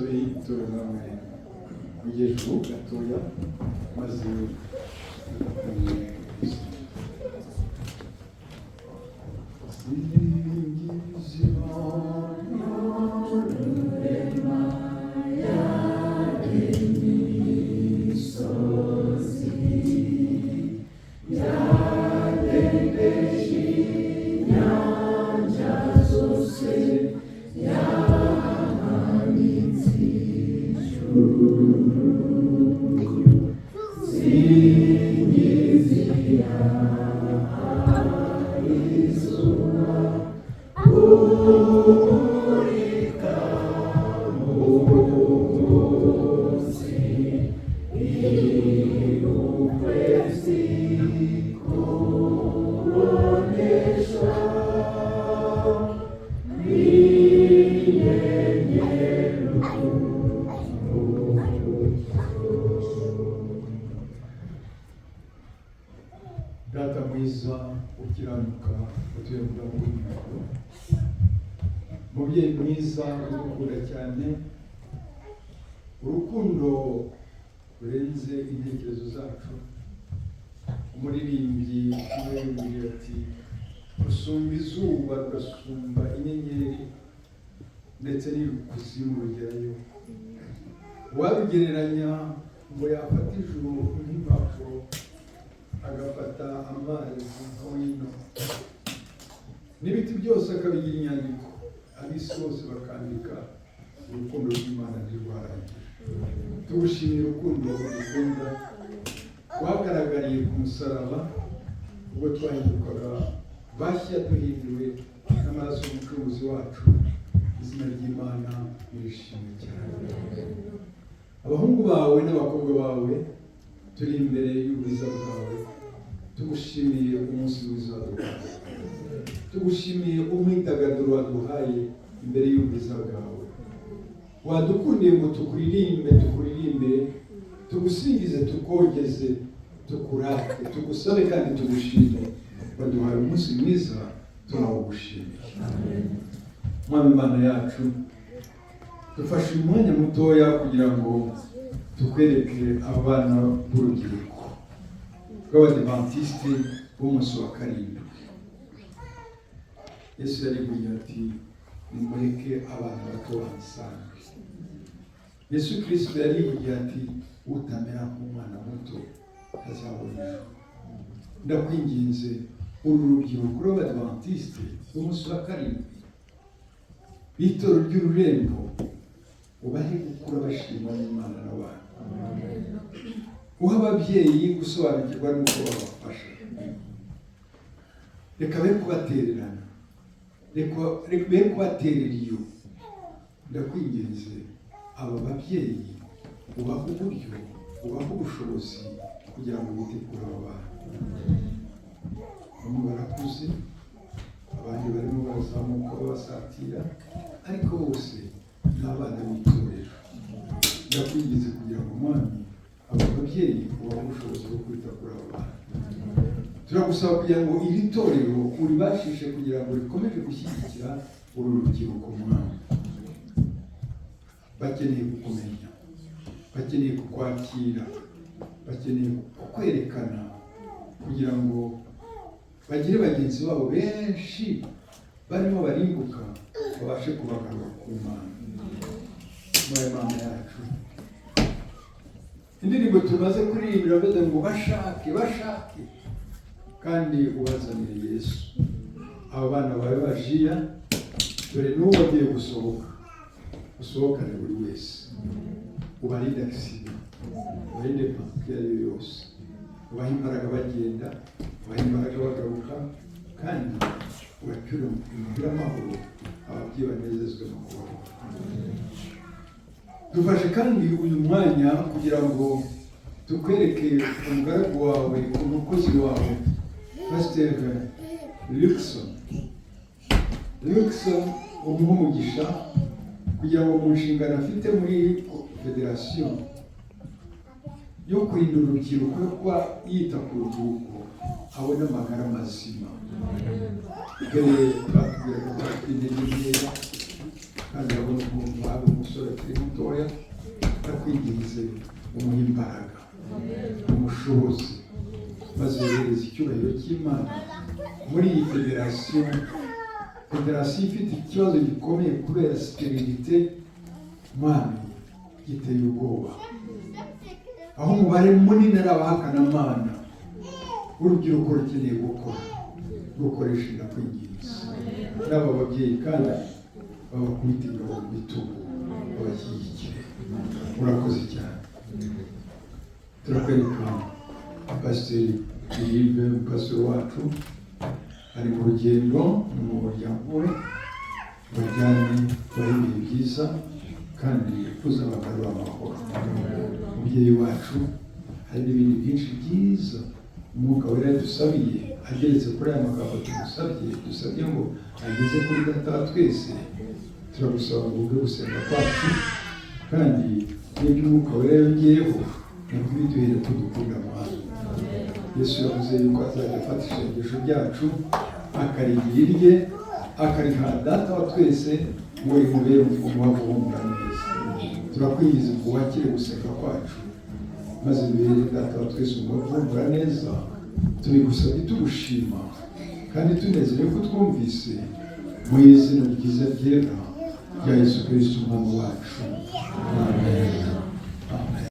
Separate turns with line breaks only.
Dusabe itorero namwe mujye hejuru gatoya, maze dufatanye gusenga. Singiza Imana
Rurema yaremye imisozi, yadendeje inyanja zose, yahanitse ijuru. Singiza izuba kumurika munsi, ukwezi kubonesha, n'inyenyeri umucyo.
Data mwiza ukiranuka, utuye mu bwami bw'ijuru, mubyeyi mwiza udukunda cyane, urukundo rurenze intekerezo zacu. Umuririmbyi niwe yumvira ati: "Rusumba izuba, rugasumba inyenyeri, ndetse n'ikuzimu rugerayo." Uwabigereranya ngo yafata ijuru nk'impapuro, agafata amazi nka wino, n'ibiti byose akabigira inyandiko, ab'isi bose bakandika, urukundo rw'Imana ntirwarangira. Tugushimiye urukundo dukunda rwagaragariye ku musaraba, ubwo twahindukaga bashya, duhinduwe n'amaraso y'Umucunguzi wacu. Izina ry'Imana nirishimwe cyane. Abahungu bawe n'abakobwa bawe turi imbere y'ubwiza bwawe, tugushimiye umunsi mwiza waduhaye, tugushimiye umwidagaduro waduhaye imbere y'ubwiza bwawe. Wadukundiye ngo tukuririmbe, tukuririmbe, tugusingize, tukogeze, tukurate, tugusabe kandi tugushime. Waduhaye umunsi mwiza, turawugushimiye. Mwami Imana yacu, dufashe uyu mwanya mutoya kugira ngo tukwereke abana b'urubyiruko rw'Abadivantisiti b'umunsi wa karindwi. Yesu yariguye ati: "Nimureke abana bato bansange." Yesu Kirisito yarivugiye ati: "Utamera nk'umwana muto ntazabona ijuru." Ndakwinginze, uru rubyiruko rw'Abadivantisiti b'umunsi wa karindwi b'itorero ry'Ururembo, ubahe gukura bashimwa n'Imana n'abantu, uha ababyeyi gusobanukirwa n'uko babafasha. Reka be kubatererana, reka be kubaterera iyo. Ndakwinginze, aba babyeyi ubahe uburyo, ubahe ubushobozi kugira ngo bite kuri aba bana. Bamwe barakuze, abandi barimo barazamuka babasatira, ariko bose ni abana b'itorero. Ndakwinginze kugira ngo, Mwami, aba babyeyi ubahe ubushobozi bwo kwita kuri aba bana. Turagusaba kugira ngo iri torero uribashishe kugira ngo rikomeze gushyigikira uru rubyiruko. Mwami, bakeneye kukumenya, bakeneye kukwakira, bakeneye kukwerekana kugira ngo bagire bagenzi babo benshi barimo barimbuka, babashe kubagarura ku Mana. Muri Mana yacu, indirimbo tumaze kuririmbira bavuze ngo bashake, bashake kandi ubazanire Yesu. Aba bana bawe bajiya, dore n'ubu bagiye gusohoka, usohokane buri wese, ubarinde accident, ubarinde impanuka iyo ari yo yose, ubahe imbaraga bagenda, ubahe imbaraga bagaruka, kandi ubacyure imuhira amahoro, ababyeyi banezezwe no kubaho. Dufashe kandi uyu mwanya kugira ngo tukwereke umugaragu wawe, umukozi wawe, Pasiteri Luxon. Luxon, umuhe umugisha kugira ngo mu nshingano afite muri federasiyo yo kurinda urubyiruko, yo kuba yita ku rubyiruko, abone amagara mazima. Dore batubwiraga ko afite intege nkeya. Kandi urabona ukuntu hari umusore akiri mutoya. Ndakwinginze, umuhe imbaraga, umushobozi, maze yohereza icyubahiro cy'Imana muri iyi federasiyo, federasiyo ifite ikibazo gikomeye kubera stérilité, Mwami, giteye ubwoba, aho umubare munini ari abahakanamana. Urubyiruko rukeneye gukora, rukoresha. Ndakwinginze, n'aba babyeyi kandi babakubita ingabo mu bitugu, babashyigikire. Urakoze cyane. Turakwereka Pasiteri Philippe, pasiteri wacu, ari mu rugendo mu muryango we. Bajyane, bahe ibihe byiza kandi uzabagarura amahoro. Umubyeyi wacu, hari n'ibindi byinshi byiza Umwuka Wera yadusabiye, ageretse kuri aya magambo tugusabye, dusabye ngo ageze kuri Data wa twese. Turagusaba ngo ubwe gusenga kwacu kandi n'ibyo Umwuka Wera yongeyeho nabwo biduhere ko dukunda amahanga. Yesu yavuze yuko azajya afata isengesho ryacu akarigira irye, akariha Data wa twese ngo rimubere umubavu uhumura neza. Turakwinginze ngo wakire gusenga kwacu, maze bibere Data wa twese umubavu uhumura neza. Tubigusabye tugushima kandi tunezerewe ko twumvise, mu izina ryiza ryera rya Yesu Kirisito Umwami wacu, amen.